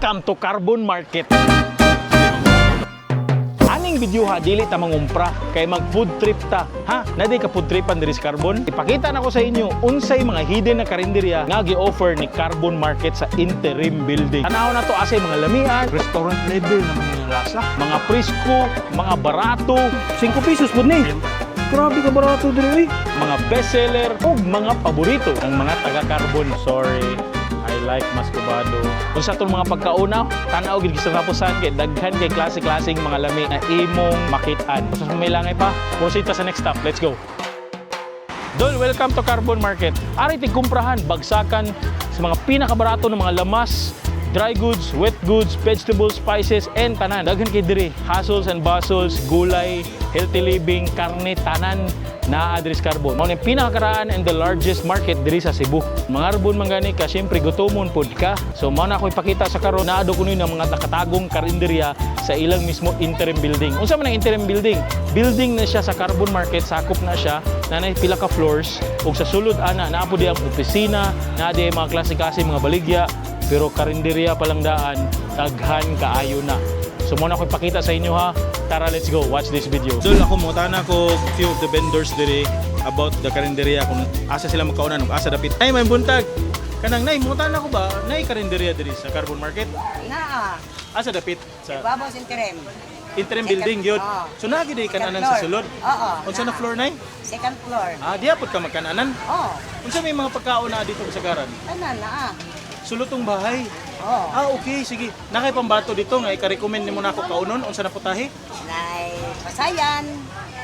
Welcome to Carbon Market. Aning video ha, dili ta mangumpra kay mag food trip ta. Ha? Naa diay ka food tripan diri sa Carbon. Ipakita nako sa inyo unsay mga hidden na karinderya nga gi-offer ni Carbon Market sa interim building. Tanaw na to asay mga lamian, Restaurant level naman yung lasa. Mga presko, mga barato, 5 pesos pud ni. Grabe ka barato diri eh. Mga bestseller ug mga paborito ng mga taga-Carbon. Sorry. I like mascobado. Kung sa atong mga pagkauna, tanaw gid sa kapusan kay daghan kay klase-klaseng mga lami na imong makit-an. Sa may langay pa, proceed ta sa next stop. Let's go. Dol, welcome to Carbon Market. Ari tig kumprahan, bagsakan sa mga pinakabarato ng mga lamas, dry goods, wet goods, vegetables, spices, and tanan. Daghan kay diri, hassles and bustles, gulay, healthy living, karne, tanan na diri sa Carbon. Mao ni pinakakaraan and the largest market diri sa Cebu. Mangarbon man gani ka, syempre gutomon pod ka. So mao na ako ipakita sa karon naa do kuno ng mga nakatagong karinderya sa ilang mismo interim building. Unsa man ang interim building? Building na siya sa Carbon Market, sakop na siya, na nay pila ka floors ug sa sulod ana naa po di ang opisina, naa di ang mga klase-klase mga baligya, pero karinderya pa lang daan, daghan kaayo na. So mao na ko ipakita sa inyo ha. Tara, let's go. Watch this video. Dol, ako mo tana ko few of the vendors diri about the karinderya, kung asa sila magkaunan ug asa dapit. Ay, may buntag. Kanang nay, mo tana ko ba nay karinderya diri sa Carbon Market? Naa. Asa dapit sa Ibabaw sa interim. Interim Second- building gyud? Oo. So naa gid kananan Second sa floor. sulod. Oo. Unsa na naa. floor nay? Second floor. Ah, diha pod ka magkananan. Oo. Unsa may mga pagkaon na dito sa garan? Tanan naa. Sulutong bahay. Oo. Ah, okay, sige. Nakay pambato dito nga ika-recommend nimo nako kaunon, unsa na putahe? Nay pasayan,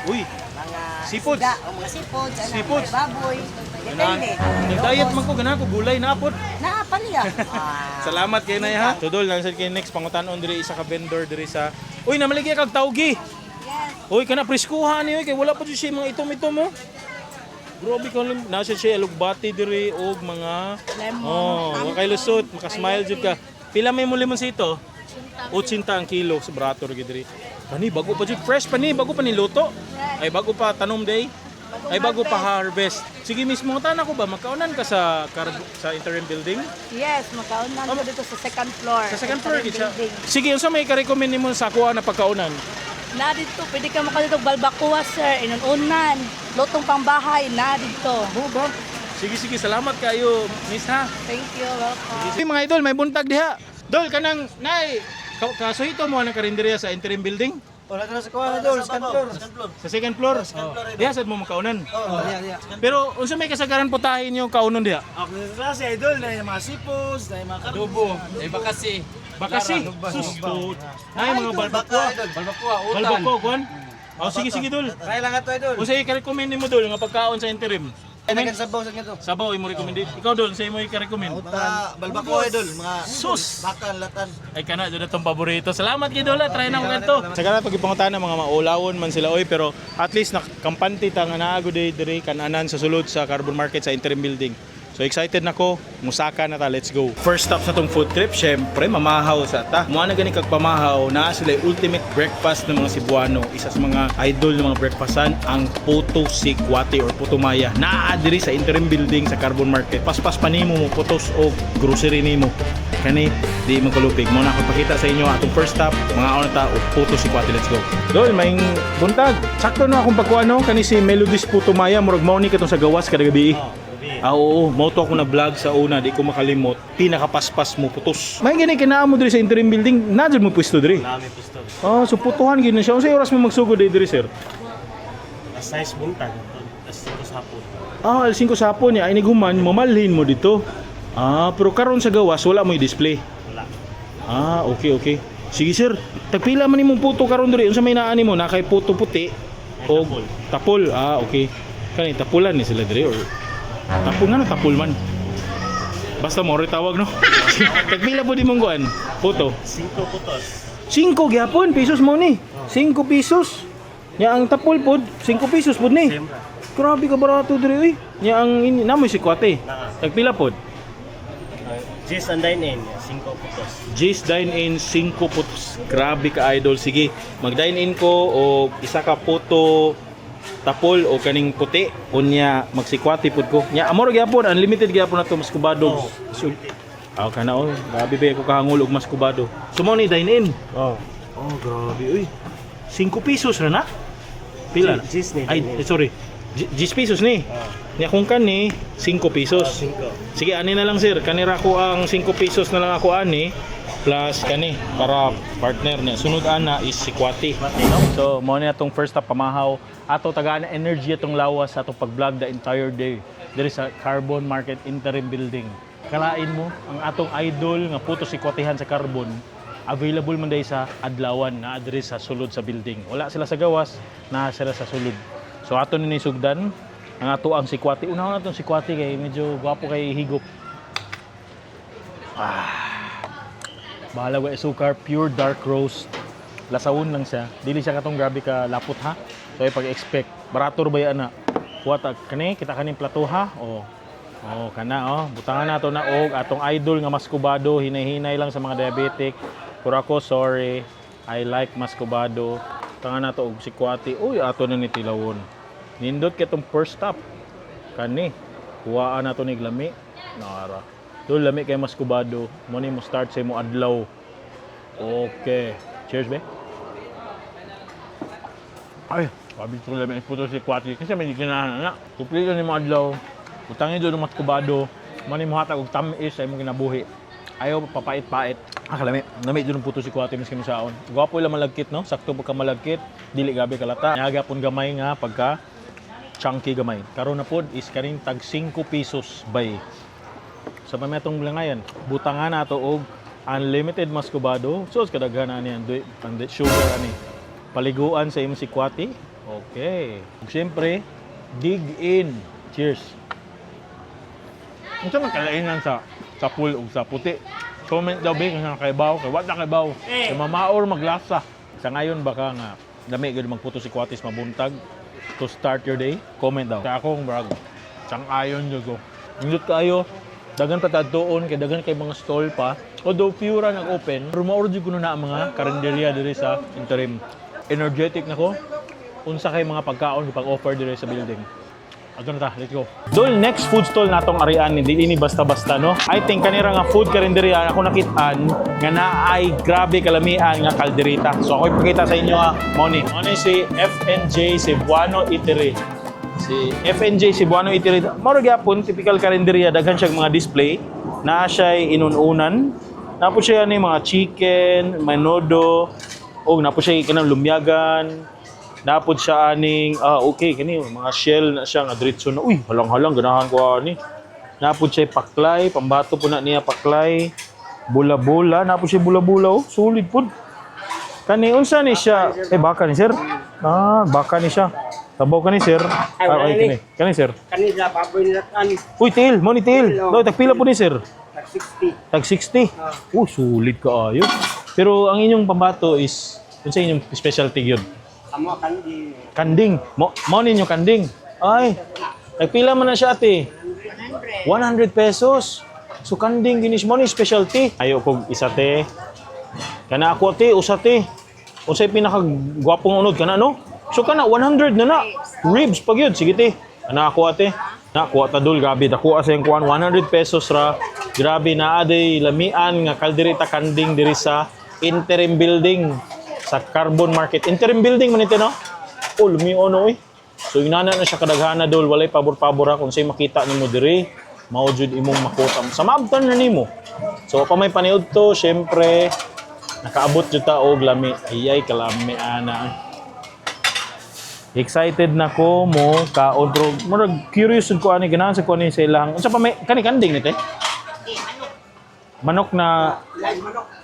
Uy, mga Seafoods. isda, o mga seafoods, ano, Seafoods. mga baboy. Ganahan. Depende. Nag-diet man ko, ganahan ko gulay na pod. Naa palya. Ah. Salamat kay nay ha. Tudol lang sad kay next pangutan-on diri isa ka vendor diri sa. Uy, namaligya kag tawgi. Yes. Uy, kana preskuhan ni uy kay wala pa jud siya mga itom-itom mo. Grabe ka lim. Nasa siya alugbati diri og mga Lemon. Oh, wa kay lusot, makasmile jud ka. Pila may mo limonsito? 80 ang kilo sa barato ra gid diri. Kani bago pa jud, fresh pa ni, bago pa ni luto. Ay bago pa tanom day. Ay bago pa harvest. Sige mismo tan ako ba magkaunan ka sa interim building? Yes, magkaunan ko dito sa second floor. Sa second floor gid siya. Building. Sige, unsa may ka-recommend nimo sa akuha na pagkaunan? Na dito, pwede ka makadito balbakuwa, sir, inununan, lutong pangbahay, na dito. Oo ba? Sige sige, salamat kayo, miss ha. Thank you, welcome. Sige mga idol, may buntag diha. Dol kanang nay kasuhito mo ang karinderya sa interim building? Wala ka na sa kuha na doon, second floor. Sa second floor? Oh. Diha sad mo makaunan. Oo, diya, diya. Pero unsa may kasagaran putahe niyo kaunon diha? Ako sa klase, idol, na yung mga seafoods, na yung mga karne. Adobo. Eh, bakasi. Bakasi. Sus to. Nay mga balbakwa. Balbakuha, utan. Balbakwa kuan. Oh, sige sige dol. Try lang ato, idol. Unsa i-recommend nimo dol nga pagkaon sa interim? Ay, nagan sabaw sa nga to. Sabaw imo recommend. Ikaw dol, unsa imo i-recommend? Mga balbakuha, idol, mga Sus! bakan, latan. Ay kana jud atong paborito. Salamat kay Dola, try na ko kadto. Sa kana pag ipangutana mga maulawon man sila oy, pero at least nakampante ta nga naa gud diri kananan sa sulod sa Carbon Market sa interim building. So excited na ko, musaka na ta, let's go. First stop sa tong food trip, syempre mamahaw sa ta. Mua na gani kag pamahaw, naa sila yung ultimate breakfast ng mga Cebuano. Isa sa mga idol ng mga breakfastan, ang puto sikwate or puto maya. Naa diri sa interim building sa Carbon Market. Paspas pa nimo mo putos og grocery nimo. Kani di magkalupig. Mao na ako pakita sa inyo atong first stop, mga ano ta og puto sikwate. Let's go. Dol, may buntag. Sakto no akong pagkuha no kani si Melodies Puto Maya, murag mao ni katong sa gawas kada gabi. Ah, oo, mao to ako na vlog sa una, di ko makalimot. Pinakapaspas mo putos. May gani kinaa mo diri sa interim building, naa jud mo pwesto diri. Nami pisto. Oh, so putuhan gid na siya. Unsay oras mo magsugod diri, sir? Alas 6 buntag, alas 5 sa hapon. Ah, alas 5 sa hapon niya, ay niguman, mamalhin mo dito. Ah, pero karon sa gawas wala mo i-display. Wala. Ah, okay. Sige sir, tagpila man imong puto karon diri. Unsa may naa nimo? Na kay puto puti o Ay, tapol. Tapol. Ah, okay. Kani tapulan ni sila diri or tapol nga na tapol man. Basta mo rin tawag no. Tagpila po di mong kuan? Puto. 5 putos. 5 gyapon pesos mo ni. 5 pesos. Nya ang tapol pod 5 pesos pod ni. Same ra. Grabe ka barato diri oy. Nya ang namoy sikwate. Naa. Tagpila pod? Jis and dine in, 5 putos. J's Dine In 5 putos. Grabe ka idol. Sige, mag dine in ko o isa ka puto tapol o kaning puti unya magsikwati pud ko. Nya amor gyapon unlimited gyapon nato mas kubadog. Oh, So, Ah, kana oh. Grabe ba ako kahangol og maskubado. So mo ni dine in. Oh. Oh, grabe uy. 5 pesos ra na? Pila? Gis ni, Ay, dine in. eh, sorry. 10 pesos ni. Oh. Nya kung kani 5 pesos. 5. Sige, ani na lang, sir. Kanira ko ang 5 pesos na lang ako ani plus kani para partner niya. Sunod ana is si Kwati. So, mo ni atong first stop pamahaw. Ato tagaan energy atong lawas sa atong pag-vlog the entire day. Diri sa Carbon Market Interim Building. Kalain mo ang atong idol nga puto si Kwatihan sa Carbon available man day sa Adlawan na diri sa sulod sa building. Wala sila sa gawas, naa sila sa sulod. So ato ni sugdan ang ato ang sikwati. Unahon natong sikwati kay medyo gwapo kay higop. Ah. Bahala wa sukar, pure dark roast. Lasawon lang siya. Dili siya katong grabe ka lapot ha. So ay pag-expect barato ra ba yan na. Kuha kani kita kaning plato ha. Oh. Oh, kana oh. Butangan nato na og atong idol nga maskubado, hinay-hinay lang sa mga diabetic. Pero ako sorry, I like maskubado. Tangan nato og sikwati. Uy, ato na ni tilawon. Nindot kay tong first stop. Kani. Kuhaan nato ni lami. Nara. Dol lami kay maskubado. Mo ni mo start sa imo adlaw. Okay. Cheers, be. Ay, sabi ko lami ang puto si Kwati kasi may ginahan na. Kumpleto ni mo adlaw. Utangin doon ng matkubado. Mani mo hatag og tamis sa imong kinabuhi. Ayaw papait-pait. Ah, kalami. Lami doon ang puto si Kwati miski saon. Gwapo lang malagkit, no? Sakto pagka malagkit, dili gabi kalata. Naga pon gamay nga pagka chunky gamay. Karon na pod is kaning tag 5 pesos bay. Sa pametong langayan, butangan nato og unlimited mascobado. So kadaghan na niyan, sugar ani. Paliguan sa imong sikwati. Okay. Ug siyempre, dig in. Cheers. Unsa man kalainan sa pool ug sa puti? Comment daw ba kung nakaibaw kay wa na kaibaw. Kay mamaor maglasa. Sa ngayon baka nga dami gyud magputo si Kwatis mabuntag to start your day. Comment daw. Sa akong brag. Sang-ayon jud ko. Indot kaayo. Dagan pa tadtuon kay dagan kay mga stall pa. Although few ra nag-open, pero mauro jud kuno na ang mga karinderya diri sa interim. Energetic na ko. Unsa kay mga pagkaon pag-offer diri sa building. Ato na ta, let's go. Dol, next food stall natong arian, hindi ini basta-basta, no? I think kanira nga food karinderya ako nakitaan nga naay grabe kalamian nga kalderita. So ako ipakita sa inyo ha, Moni. Moni si FNJ Cebuano Eatery. Si FNJ Cebuano Eatery. Moro gyapon typical karinderya, daghan siya mga display. Naa siya inununan. Napo siya ni mga chicken, manodo, og napo siya kanang lumyagan. Napod siya aning, ah, okay, kani, mga shell na siya nga diretso na, uy, halang-halang, ganahan ko ani. Napod siya paklay, pambato po na niya paklay, bula-bula, napod siya bula-bula, oh, solid pod. Kani, unsa ni siya? Eh, baka ni sir? Ah, baka ni siya. Sabaw ka ni sir. Ay, wala Ah, ay, ni. kani. Kani, sir. Kani sa baboy nila kan Uy, tail, mo ni tail. Tail, oh. Doy, tagpila po ni sir. Tag 60. Tag 60. Ah. Oh, sulit kaayo. Pero ang inyong pambato is, unsa inyong specialty gyud? Amo kan di Kanding. Mo ninyo kanding. Ay, nagpila man na siya ate. 100 pesos. So kanding ginis mo ni specialty. Ayo kog isa te. Kana ako te, usa te. Unsay pinakagwapong unod kana no? So kana 100 na na. Ribs pag yun. Sige te. Kana ako ate. Na kuha ta dul grabe dakuha sa iyang kuan 100 pesos ra. Grabe na aday lamian nga kaldereta kanding diri sa interim building sa Carbon Market. Interim building man ito no? Oh, lumion no eh. So inana na siya kadaghana dol, walay pabor-pabor ha kung say makita nimo diri, mao jud imong makuta. Sa maabtan na nimo. So pa may paniud to, syempre nakaabot jud ta og lami. Ayay kalami ana. Excited na ko mo kaon pero murag curious jud ko ani ganahan sa ko ani sa ilang. Unsa pa may kani kanding ni te? Manok na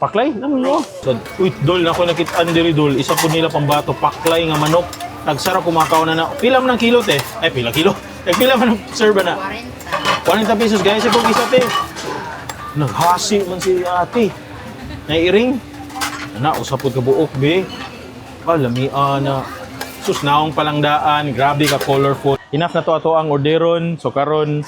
paklay? Ano no? So, uy, dol na ako nakitaan diri dol. Isa po nila pambato paklay nga manok. Nagsara kumakaw na na. Pila man ang kilo te? Ay, pila kilo. Ay, pila man ang serve na? 40. 40 pesos. Guys, sa isa te. Naghasi man si ate. Nairing. Ana, usapod ka buok, be. Ah, lamia na. Sus, naong palangdaan. Grabe ka colorful. Enough na to ato ang orderon. So, karon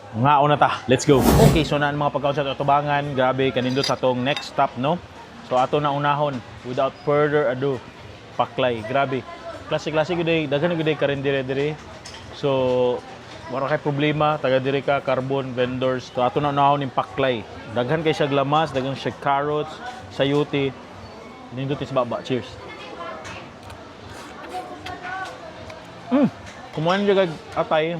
Ngaon na ta. Let's go. Okay, so naan mga pagkaon sa atubangan. Grabe, kanindot sa atong next stop, no? So ato na unahon without further ado. Paklay, grabe. Klase-klase gud ay, daghan gud ay karendere dire. So Wala kay problema, taga diri ka Carbon vendors. So ato na unahon ning paklay. Daghan kay siya lamas, daghan siya carrots, sayuti. Nindot is baba. Cheers. Kumuha niyo kag atay,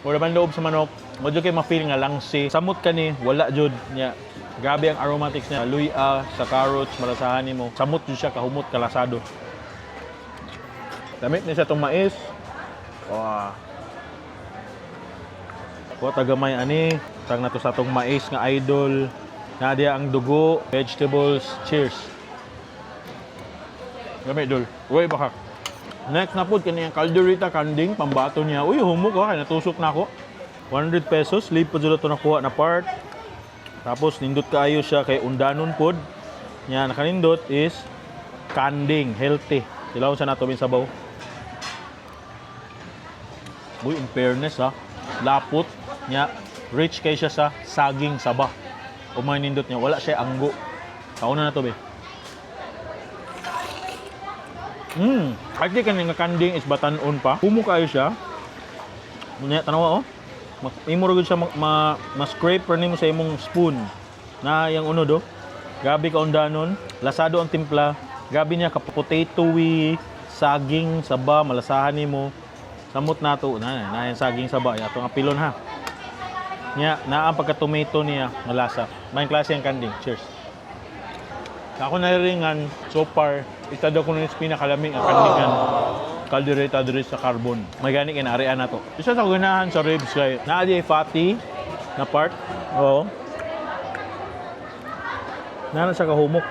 wala man loob sa manok, mo jud kay ma-feel nga langsi. Samot kani, wala jud niya. Grabe ang aromatics niya. Luya sa carrots, malasahan nimo. Samot jud siya kahumot kalasado. Damit ni siya tong mais. Wow. Kuha tagamay ani, tang nato sa tong mais nga idol. Nadia ang dugo, vegetables. Cheers. Gamit dol. Uy baka. Next na po, kani ang kalderita kanding, pambato niya. Uy, humok oh, kay natusok na ako. 100 pesos, leave po jud to nakuha na part. Tapos nindot kaayo siya kay undanon pod. Nya nakanindot is kanding, healthy. Tilawon sa nato bin sabaw. Uy, in fairness ha, lapot niya, rich kay siya sa saging saba. Umay nindot niya, wala siya anggo. Kauna na to be. Kahit di kani nga kanding is batanon pa. Humo kayo siya. Unya tanawa oh. Imo ra gud siya ma-scrape ra nimo sa imong spoon. Na yang unod oh. Grabe ka undanon, lasado ang timpla. Grabe niya ka potatoey, saging saba malasahan nimo. Samot nato na na yung saging saba ya atong apilon ha. Nya naa ang pagka tomato niya malasa. May klase ang kanding. Cheers. Ako nariringan, so far, isa daw kuno yung pinakalaming ang kandingan. Kaldereta diri sa Carbon. May gani kay naarian na to. Isa sa ganahan sa ribs kay naa di ay fatty na part. Oo. Naa na siya kahumok.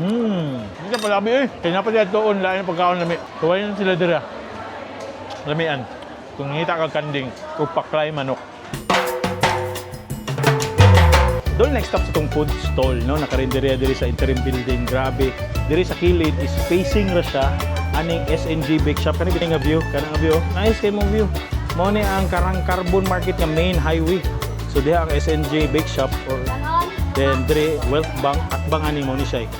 Hindi ka palabi eh. Kaya na pala doon, lain ang pagkaon lami. Tuwain na sila dira. Lamian. Kung ngita ka kanding, o paklay manok. Doon next stop sa itong food stall, no? Nakarinderya diri sa interim building. Grabe. Diri sa kilid is facing ra siya aning SNG Bake Shop. Kani bitay nga view, kana nga view. Nice kay mong view. Mao ni ang Karang Carbon Market nga main highway. So diha ang SNG Bake Shop or then diri Wealth Bank atbang ani mo ni siya. Eh.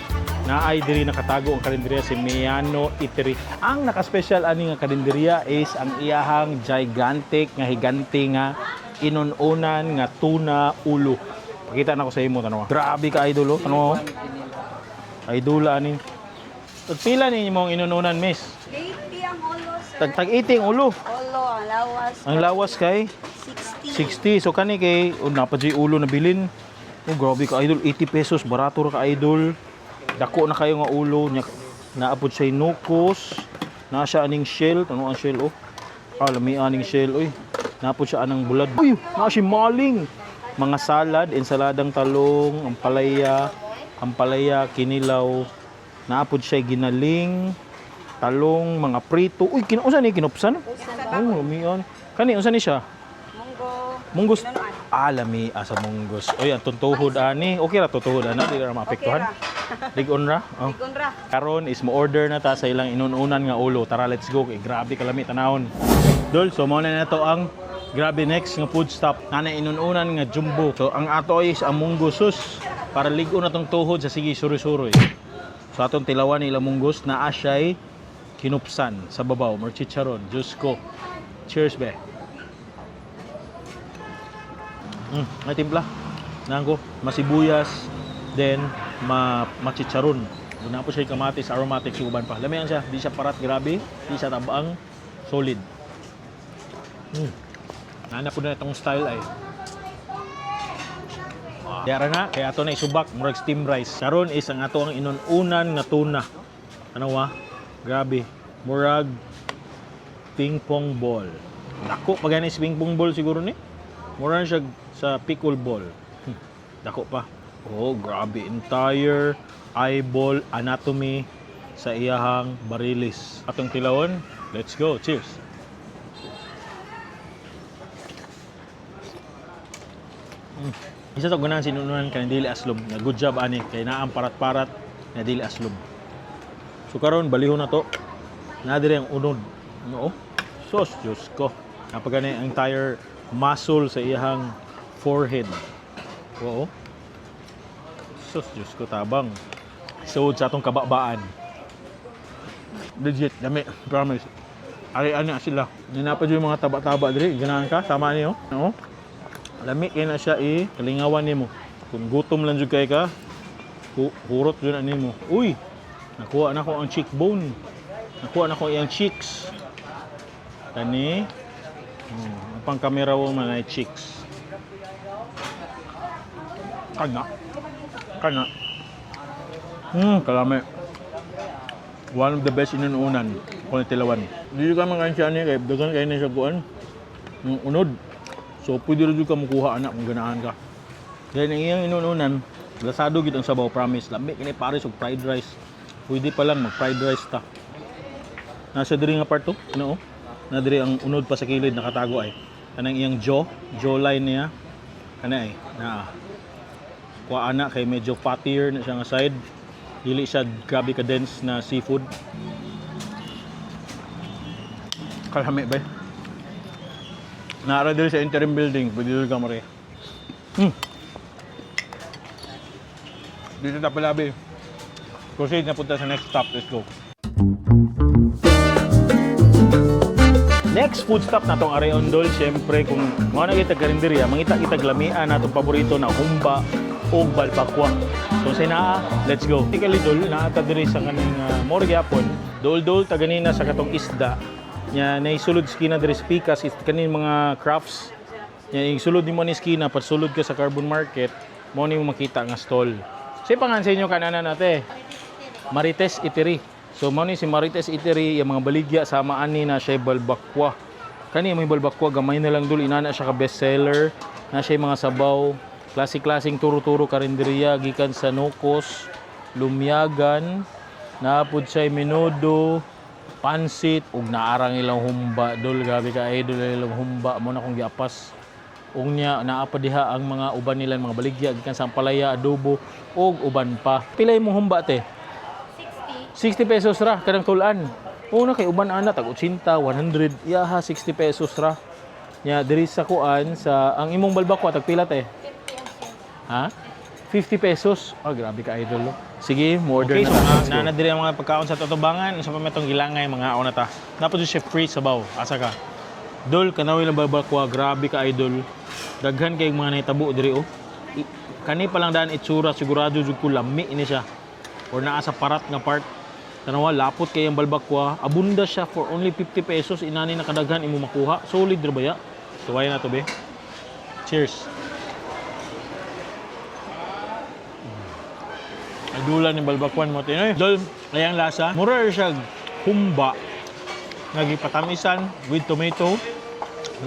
Naay diri nakatago ang karinderya si Miano Eatery. Ang naka-special ani nga karinderya is ang iyahang gigantic nga higante nga inununan nga tuna ulo. Pakita na ko sa imo tanawa. Grabe ka idol oh. Ano? Idol ani. Tag pila ni imong inununan, miss? 80 ang ulo, sir. Tag tag 80 ang ulo. Ulo, ang lawas. Ang lawas kay 60. 60. So kani kay oh, napa jay ulo na bilin. Oh, grabe ka idol, 80 pesos barato ra ka idol. Dako na kayo nga ulo nya naapod siya nukos. Na siya aning shell, ano ang shell oh? Ah, lami aning shell oy. Naapod siya anang bulad. Uy, naa siya maling. Mga salad, ensaladang talong, ampalaya, ampalaya, kinilaw. Naapod siya ginaling, talong, mga prito. Uy, unsa ni kinupsan? Oh, lamian. Kani unsa ni siya? Munggo. Munggos. Ah, lami asa munggos. Oy, ang tuntuhod ani. Okay ra tutuhod ana, di ra maapektuhan. Ligon ra. Oh. Ligon ra. Karon is mo order na ta sa ilang inununan nga ulo. Tara, let's go. Kay grabe kalami tanawon. Dol, so mao na nato ang grabe next nga food stop. Nana inununan nga jumbo. So ang ato is ang munggos sus para ligon na tong tuhod sa sige suri-suroy. So atong tilawan nila munggos naa siya'y kinupsan sa babaw or chicharon. Diyos ko. Cheers be. May timpla. Nangko, masibuyas, then machicharon. Una po siya yung kamatis, aromatic, suban pa. Lamian siya, di siya parat, grabe. Di siya tabaang, solid. Nana po na itong style ay. Yara na, kaya ato na isubak, murag steam rice. Karon is ang ato ang inununan nga tuna. Ano wa? Grabe. Murag ping pong ball. Dako pa gani si ping pong ball siguro ni. Mura na siya sa pickle ball. Dako pa. Oh, grabe. Entire eyeball anatomy sa iyahang barilis. Atong tilawon, let's go. Cheers. Isa sa gunahan sinununan kay dili aslom. Na good job ani kay naang parat-parat na dili aslom. So karon balihon na to. Na diri ang unod. No. Sos Diyos ko. Napagani ang entire muscle sa iyahang forehead. Oo. Sos Diyos ko tabang. Suod sa atong kababaan. Legit, lami, promise. Ari ana sila. Ninapa yung mga taba-taba diri, ganahan ka sama niyo. No? Lami kay na siya i kalingawan nimo. Kung gutom lang jud kay ka, hurot jud na nimo. Uy, nakuha na ko ang cheekbone. Nakuha na ko iyang cheeks. Kani. Pang camera woman ay cheeks. Kana. Kana. Kalami. One of the best inununan kung tilawan. Dito ka man siya ni kay dagan kay ni siya kuan. Yung unod. So pwede ra jud ka mukuha anak kung ganahan ka. Then ang iyang inununan, lasado gid ang sabaw, promise. Lami kini pares og fried rice. Pwede pa lang mag fried rice ta. Nasa diri nga part to, ano oh? Na diri ang unod pa sa kilid nakatago ay. Kanang iyang jawline niya. Kana ay, naa. Kuha ana kay medyo fattier na siya nga side. Dili siya grabe ka dense na seafood. Kalami ba? Naara diri sa interim building, pwede diri ka mare. Dito ta palabi. Proceed na punta sa next stop. Let's go. Next food stop na tong Areondol, syempre kung mga na kita karinderya, mangita kita lamian natong paborito na humba o balbakwa. So say naa, let's go. Tikali dol, naa ta diri sa kaning Morgyapon, dol-dol ta ganina sa katong isda. Nya naisulod skina diri sa pikas is kaning mga crafts. Nya isulod nimo ni skina, pasulod ka sa Carbon Market, mo ni mo makita nga stall. Say pangan sa inyo kanana nate. Marites Itiri. So mao ni si Marites Itiri, yung mga baligya sama ani na siya balbakwa. Kani may balbakwa gamay na lang dul inana siya ka bestseller. Na siya mga sabaw, klase-klaseng turo-turo karinderya gikan sa Nocos, Lumyagan, naapod siya menudo, pansit ug naarang ilang humba dol, grabe ka idol ilang humba mo na kong giapas. Ug niya naa pa diha ang mga uban nila mga baligya gikan sa ampalaya, adobo ug uban pa. Pila imong humba te? 60 pesos ra kanang tulan. Una kay uban ana tag 80, 100, iyaha 60 pesos ra. Nya diri sa kuan sa ang imong balbakwa tag pila te? Ha? 50 pesos. Oh, grabe ka idol. Oh. Sige, mo order Okay, na so ta. Let's go. na diri ang mga pagkaon sa Totobangan, sa pametong gilangay mga na ta. Napod siya free sabaw. Asa ka? Dol, kanawi lang balbakwa, grabe ka idol. Daghan kay mga nahitabo diri oh. Kani pa lang daan itsura sigurado jud ko lami ini siya. Or naa sa parat nga part. Tanawa lapot kay ang balbakwa, abunda siya for only 50 pesos inani na kadaghan imo makuha. Solid ra ba ya? Tuway na to be. Cheers. Adulan ni balbakwan mo tinoy. Dol, ayang lasa. Mura ra siya humba nga gipatamisan with tomato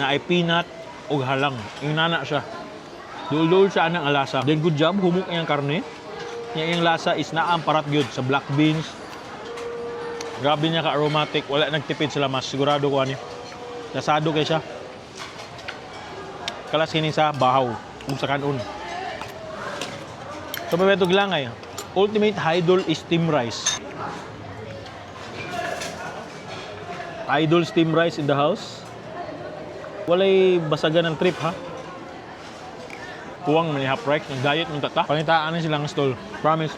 na ay peanut ug halang. Inana siya. Duol-duol siya anang alasa. Then good job, humok iyang karne. Nya iyang lasa is naang parat gyud sa black beans. Grabe niya ka aromatic, wala nagtipid sa lamas. Sigurado ko ani. Lasado kay siya. Kalas kini sa bahaw ug sa kanon. So pabeto gilangay. Ultimate Idol is steam rice. Idol steam rice in the house. Walay basagan ng trip ha. Kuwang man half right, ng diet ng tata. Pangitaan na silang stall. Promise.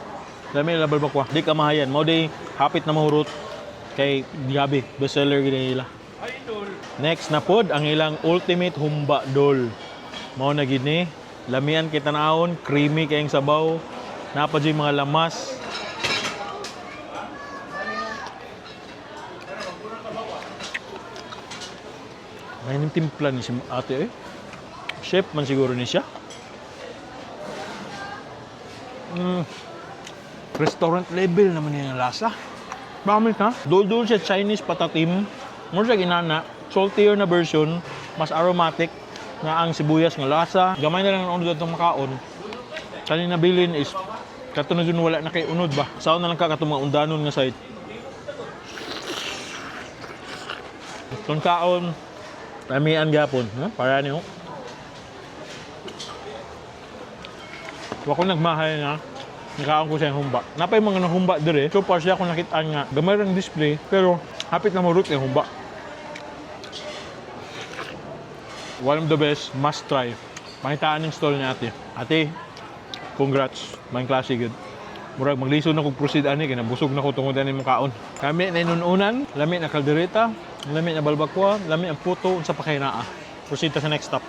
Dami nila balbakwa. Di ka mahayan. Mao day hapit na mahurot kay grabe bestseller gid nila. Next na pod ang ilang ultimate humba dol. Mao na gid ni. Lamian kay tanawon, creamy kayong sabaw. Napa jud mga lamas. May timpla ni si ate eh. Chef man siguro ni siya. Restaurant level naman yung lasa. Promise ha? Dul-dul siya Chinese patatim. More siya ginana. Saltier na version. Mas aromatic na ang sibuyas nga lasa. Gamay na lang ang unod atong makaon. Kani nabilin is kato na dun wala na kay unod ba. Sao na lang ka katong mga undanon nga side. Kung kaon, lamian gyapon, ha? Para niyo. Wa ko nagmahay na. Nakaon ko siya yung humba. Napay mga nahumba dire. So far siya ako nakitaan nga. Gamay rang display, pero hapit na marut yung humba. One of the best, must try. Pangitaan yung stall ni ate. Ate, congrats. Main klase good. Murag maglisod na kog proceed ani kay nabusog na ko tungod ani mong kaon. Lami na inununan, lami na kaldereta, lami na balbakwa, lami ang puto unsa pa kay naa. Proceed ta sa next stop.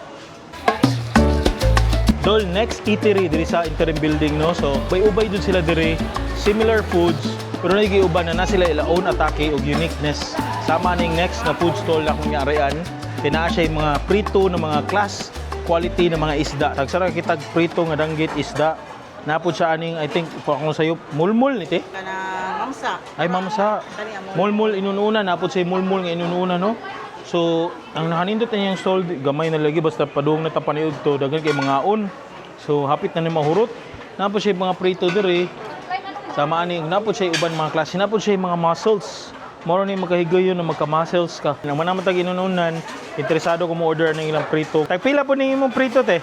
Dol, next eatery diri sa interim building, no. So, bay-ubay dun sila diri, similar foods, pero nagiuban na na sila ila own atake og uniqueness. Sama ning next na food stall na akong giarian, tinaa siya yung mga prito ng mga class quality ng mga isda. Tagsara kitag prito nga danggit isda. Napod siya aning, I think, kung akong sayo, mulmul ni te. Kana mamsa. Ay, mamsa. Kani amol. Mulmul inununa, napod siya mulmul nga inununa, no? So, ang nakanindot na niyang stall, gamay na lagi, basta padung na tapaniod to, daghan kay mga on. So, hapit na ni mahurot. Napod siya yung mga prito diri. Sama ani, napod siya yung uban mga klase, napod siya yung mga muscles. Moro ni magkahigayon na magka-muscles ka. Nang manamatag inununan, interesado ko mo order ng ilang prito. Tagpila po ning imong prito, te?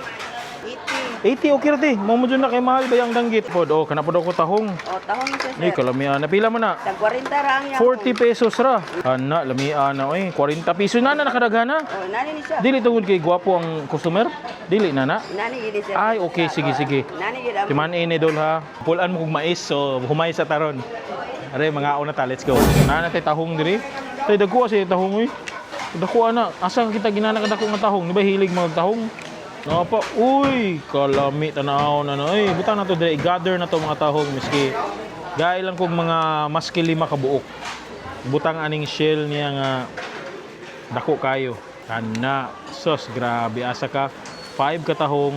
80. 80, okay ra te. Mo mo dyan na kay mahal ba yung danggit? Pod, oh, kana pod ako tahong. O, tahong siya, Ni sir. kalamian. Napila mo na? Tag 40 ra ang iya. 40 pesos ra. Ana, lamian na oy. 40 pesos na na nakadaghana. O, nani ni siya. Dili tungod kay gwapo ang customer? Dili na na. Nani gid siya. Ay, okay, sige, sige. Nani gid ang Timan ini dol ha. Pulan mo kog mais so humay sa taron. Are mga una ta, let's go. Na na tay tahong diri. Tay dagko sa tahong oy. Dako ana, asa kita ginana ka dako nga tahong? Di ba hilig mga tahong? Napa, uy, kalami tanaw na na. Uy, butang na to diri, gather na to mga tahong miski. Gay lang kog mga maski lima ka buok. Butang aning shell niya nga dako kayo. Kana, sos, grabe asa ka. 5 ka tahong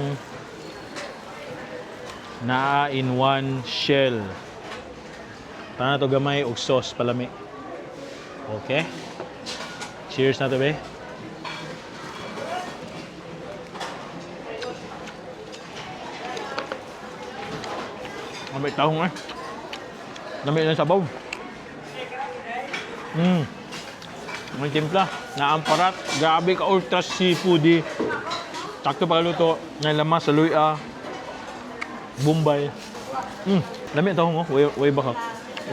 naa in one shell. Tana to gamay og sauce palami. Okay. Cheers na to be. Ang may tahong eh. Dami ng sabaw. May timpla. Naamparat. Grabe ka ultra seafood eh. Sakto pagkaluto. May lamas sa luya. Bombay. Lami ang tahong oh. Way, way baka.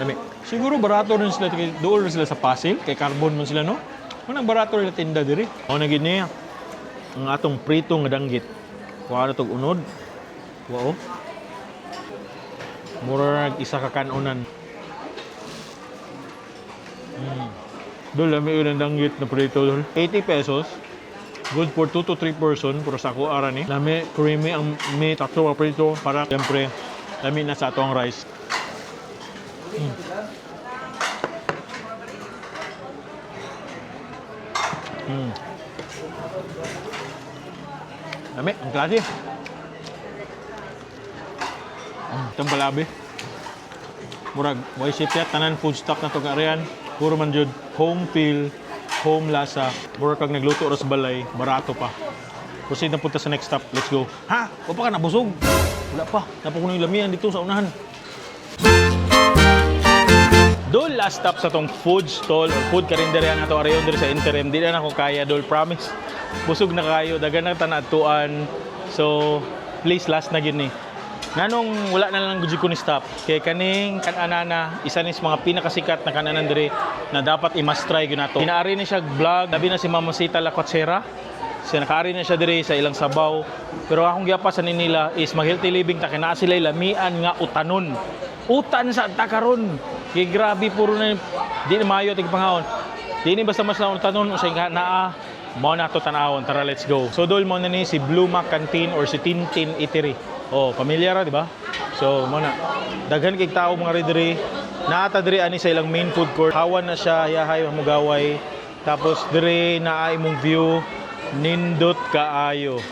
Lami. Siguro barato rin sila. Kay, dool rin sila sa Pasig. Kay carbon man sila, no? Manang barato rin tinda diri. O na gid niya. Ang atong prito nga danggit. Kuha na tog unod. Wow. Mura nag isa ka kanunan. Dol, lami yun ang danggit na prito, dol. 80 pesos. Good for 2 to 3 person. Pero sa ako, ara ni. Lami, creamy ang may tatlo ka prito. Para, siyempre, lami na sa atong rice. Lami, ang klase. Itong balabi. Murag, way sipyat, tanan food stock na itong arean. Puro man jud, home feel, home lasa. Murag kag nagluto ras balay, barato pa. Proceed na punta sa next stop. Let's go. Ha? O pa ka nabusog? Wala pa. Napukuno yung lamian dito sa unahan. Dol, last stop sa tong food stall or food karinderya na to areon diri sa interim. Di na ako kaya, Dol, promise. Busog na kayo, dagan na tanatuan. So, please last na gid ni. Nganong wala na lang gud ko ni stop. Kay kaning kananana, isa ni sa mga pinakasikat na kananan diri na dapat i-must try gyud nato. Hinaari ni siya vlog, labi na si Mama Sita La Cotsera. Siya nakaari na siya diri sa ilang sabaw. Pero akong giapa sa nila is mag healthy living ta kay naa sila lamian nga utanon. Utan sa takaron. Kay grabe puro na di na maayo tig pangaon. Di ni basta mas na utanon usay nga naa mao na to tan-awon. Tara, let's go. So dol mo na ni si Blue Mac Canteen or si Tintin Eatery. Oh, pamilyar ra, di ba? So mo na. Daghan kay tao mga diri. Naata diri ani sa ilang main food court. Hawan na siya, yahay mamugaway. Tapos diri naa imong view, nindot kaayo.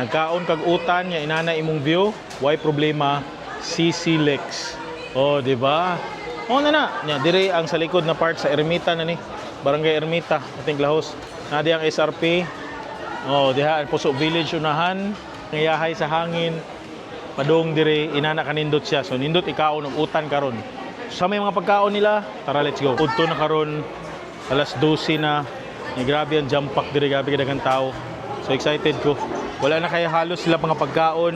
Nagkaon kag utan nya inana imong view, way problema, CC Lex. Oh, di ba? Oh na na. Nya dire ang sa likod na part sa Ermita na ni. Barangay Ermita, ating Lahos. Na di ang SRP. Oh, diha ang Puso Village unahan, ngayahay sa hangin. Padong dire inana kanindot siya. So nindot ikaon og utan karon. Sa may mga pagkaon nila, tara let's go. Udto na karon alas 12 na. Ni grabe ang jump pack dire, grabe kadaghang tao. So excited ko. Wala na kaya halos sila mga pagkaon.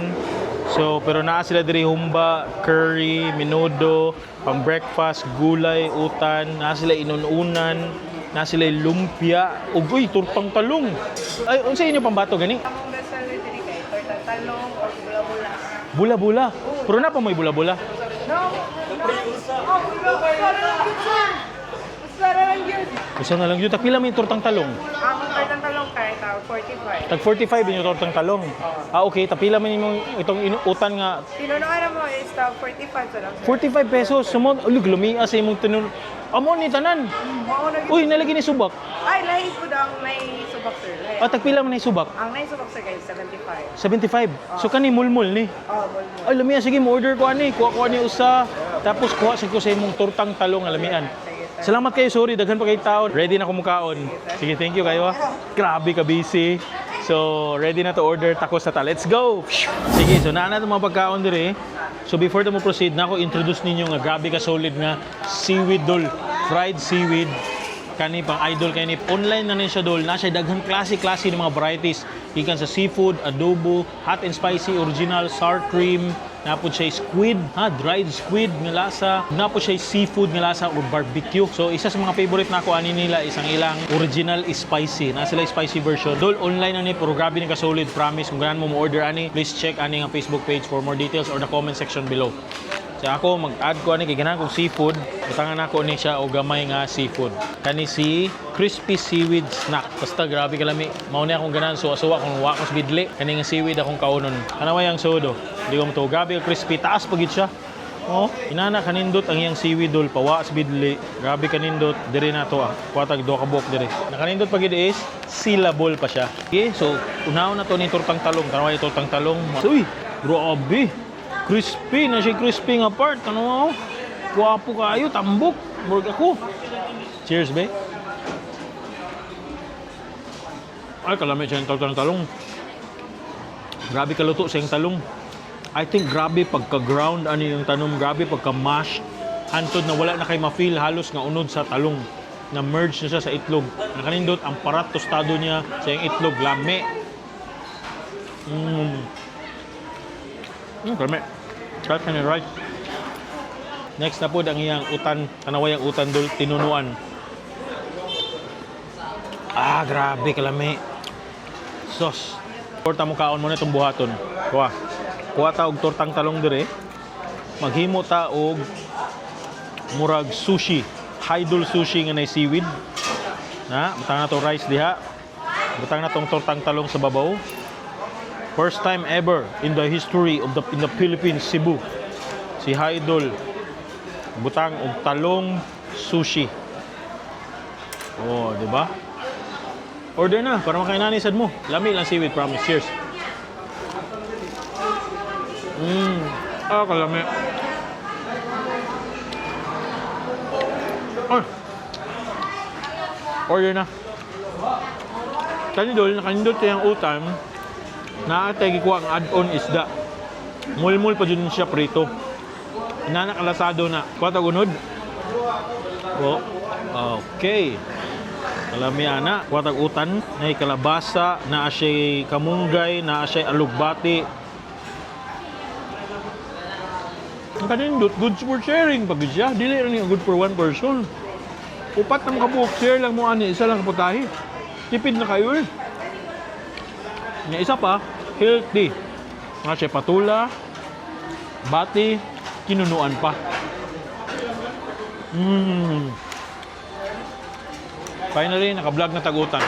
So pero naa sila diri humba, curry, menudo, pang breakfast, gulay, utan, naa sila inununan, naa sila lumpia, ug uy turtang talong. Ay unsa inyo pambato gani? Among bestseller diri kay tortang talong or bula-bula. Bula-bula. Pero na pa may bula-bula. Usa na lang yun. Tagpila may tortang talong? Ang tortang talong kay tao 45. Tag 45 yung tortang talong. Ah, okay. Tapila man imong itong inuutan nga Tinunuan mo is tao 45 sa lang, sir. 45 pesos. Sumod, ulog lumia sa imong tinun. Amo ni tanan. Mao na gyud. Uy, nalagi ni subak. Ay, lahi po daw ang may subak, sir. Lahi. Ah, tagpila man ni subak. Ang may subak, sir, kay 75. 75. So kani mulmul ni. Oh, mulmul. Ay, lumia sige mo order ko ani. Kuha ko ani usa. Tapos kuha sa ko sa imong tortang talong nga lamian. Salamat kayo, sorry, daghan pa kay taon. Ready na kumukaon. Sige, thank you kayo. Ah. Grabe ka busy. So, ready na to order. Takos na ta. Let's go! Sige, so naa na itong mga pagkaon dire. So, before ta mo proceed, na ako introduce ninyo nga grabe ka solid nga seaweed dol. Fried seaweed kani pang idol kay ni online na ni siya dol na siya daghang klase-klase ng mga varieties gikan sa seafood, adobo, hot and spicy, original, sour cream, napod siya squid, ha, dried squid nga lasa, napod siya seafood nga lasa or barbecue. So isa sa mga favorite nako ani nila isang ilang original spicy. Na sila spicy version. Dol online na ni pero grabe ni ka solid, promise. Kung ganahan mo mo order ani, please check ani nga Facebook page for more details or the comment section below. So ako mag-add ko ani kay ganahan kong seafood. Butangan nako ni siya og gamay nga seafood. Kani si crispy seaweed snack. Basta grabe kalami. Mao ni akong ganahan suwa-suwa kung wa ko sa bidli kani nga seaweed akong kaunon. Kanaway ang sodo. Di ko matuo. Grabe ka crispy, taas pa gid siya. Oh, inana kanindot ang iyang seaweed dol pawa sa bidli. Grabe kanindot diri na to ah. Kuwatag duha ka buok diri. Nakanindot pa gid is syllable pa siya. Okay, so unahon na to ni tortang talong. Kanaway tortang talong. Uy, grabe. Crispy na siya, crispy nga part. Ano mo? Guwapo kayo, tambok. Murag ako. Cheers, be. Ay, kalami siya yung tortang talong. Grabe kaluto sa yung talong. I think grabe pagka-ground ano yung tanom, grabe pagka-mash. Hantod na wala na kay ma-feel halos nga unod sa talong. Na merge na siya sa itlog. Nakanindot ang parat tostado niya sa yung itlog lami. Lami. Try ka ni rice. Next na po ang iyang utan, kanaway ang utan dul tinunuan. Ah, grabe kalami. Sos. Torta mo kaon mo na itong buhaton. Kuha. Kuha ta og tortang talong dire. Maghimo ta og murag sushi. Idol sushi nga nay seaweed. Na, butang na to rice diha. Butang na tong tortang talong sa babaw. First time ever in the history of the in the Philippines, Cebu. Si Idol butang og talong sushi. Oh, di ba? Order na para makainani sad mo. Lami lang seaweed, promise. Cheers. Ah, kalami. Ay. Order na. Kanindol, nakanindot yung utan. Naatay ko ang add-on isda. Mulmul pa dyan siya prito. Inanakalasado na. Kuha tag unod. Oh. Okay. Kalami ana, kuha tag utan, nay kalabasa, naa siya'y kamunggay, naa siya'y alugbati. Ang kanindot, good for sharing pag siya. Dili ra ni good for one person. Upat na makabuok, share lang mo ani, isa lang kaputahi. Tipid na kayo eh. Nga isa pa, healthy. Nga siya patula, bati, kinunuan pa. Finally, naka-vlog na tagutan.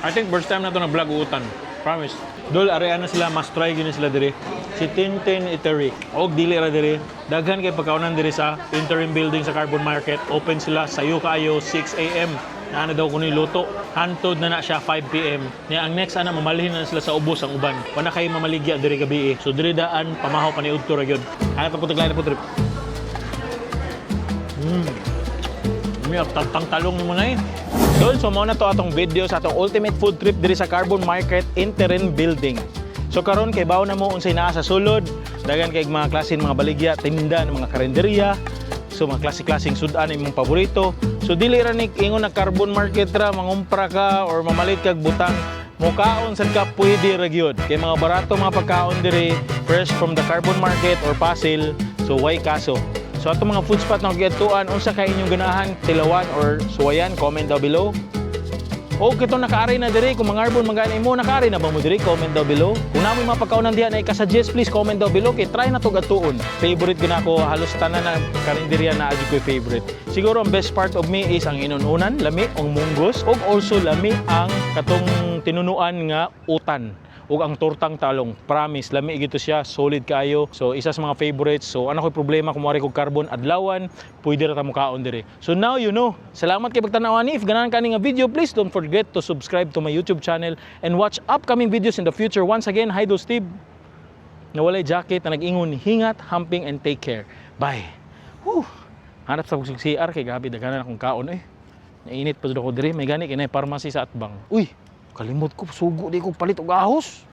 I think first time na to na-vlog utan. Promise. Dol, arean na sila, mas try gini sila dire. Si Tintin Eatery. Og dili ra dire. Daghan kay pagkaunan dire sa interim building sa Carbon Market. Open sila sayo kaayo 6 a.m. Na ano daw kuno luto. Hantod na na siya 5 p.m. Niya ang next ana mamalhin na sila sa ubos ang uban. Wala kay mamaligya dire gabi eh. So dire daan pamahaw pa ni udto ra gyud. Hanap po taglain na po trip. May tantang talong mo na eh. Doon, so mao na to atong video sa atong ultimate food trip diri sa Carbon Market Interim Building. So karon kay bawo na mo unsay naa sa sulod, daghan kay mga klase ng mga baligya, tinda ng mga karinderya. So mga klase-klaseng sudan imong paborito. So dili ra ni ingon na Carbon Market ra mangumpra ka or mamalit kag butang mukaon sad ka pwede ra gyud. Kay mga barato mga pagkaon diri fresh from the Carbon Market or Pasil. So why kaso? So atong mga food spot na giadtuan, unsa kay inyong ganahan, tilawan or suwayan, comment down below. O kito nakaari na diri, kung mangarbon man mo, nakaari na ba mo diri? Comment down below. Kung naa moy mga pagkaunan diha na ika-suggest, please comment down below kay try na to gatuon. Favorite gina ko halos tanan na karinderya na adyo ko favorite. Siguro ang best part of me is ang inununan, lami ang munggos ug also lami ang katong tinunuan nga utan ug ang tortang talong. Promise, lami gito siya, solid kaayo. So isa sa mga favorites. So ano ko'y problema kung moari kog Carbon adlawan, pwede ra ta mokaon diri. So now you know. Salamat kay pagtan-aw ani. If ganahan ka ni nga video, please don't forget to subscribe to my YouTube channel and watch upcoming videos in the future. Once again, hi do Steve. Na walay jacket na nag-ingon, hingat, humping and take care. Bye. Whew. Hanap sa kog CR kay gabi daghanan akong kaon eh. Nainit pa jud ako diri, may gani kay naay pharmacy sa atbang. Uy, kalimot ko sugo di ko palit og ahos.